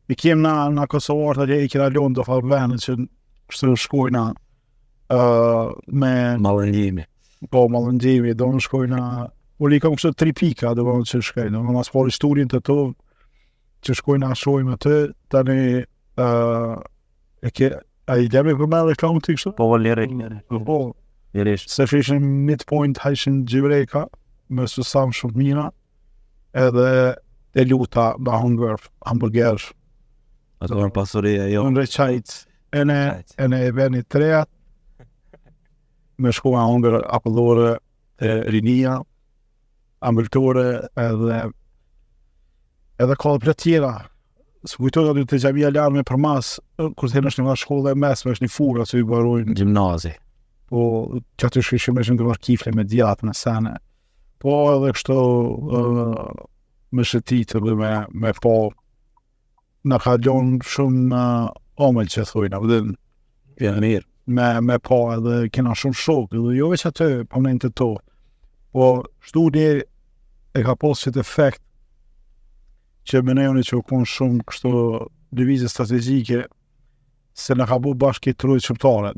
I kem na, na Kosovarët atje i kena lonë do farë vende që kështu shkojna uh, me Mallëngjimi. po mallëngjimi, do në shkojna unë i kam kështu tri pika, do më që shkojnë, do më mas pari studion të to, që shkojna shohim aty, tani uh, e ke, a i demi për me reklamë ti kështu? Po, liri. Po, Lirisht. se ishin midpoint hajshin gjivreka, me susam shumë të mira, edhe e luta me hungër hamburger, Ato janë pasuria jo. në reqajt, ene, ene e veni trejat, me shku me hungër apollore të rinia, ambëltore edhe edhe ka dhe plot tjera. Së kujtoj aty të xhamia larme për mas, kur të është një shkollë e mesme, është një furë aty i barojnë Gjimnazi. po që aty shkishim ishim të marrë kifle me djatë me sene. Po edhe kështu uh, me shëtitë dhe me, me po na ka lonë shumë uh, omël që thujnë, apo dhe Ja, mirë. me, me po edhe kena shumë shok, edhe jo veç aty, po në të to. Po studi e ka pas qëtë efekt që menojoni që u konë shumë kështu lëvizje strategjike se na ka bu bashkë këtë trojë shqiptare.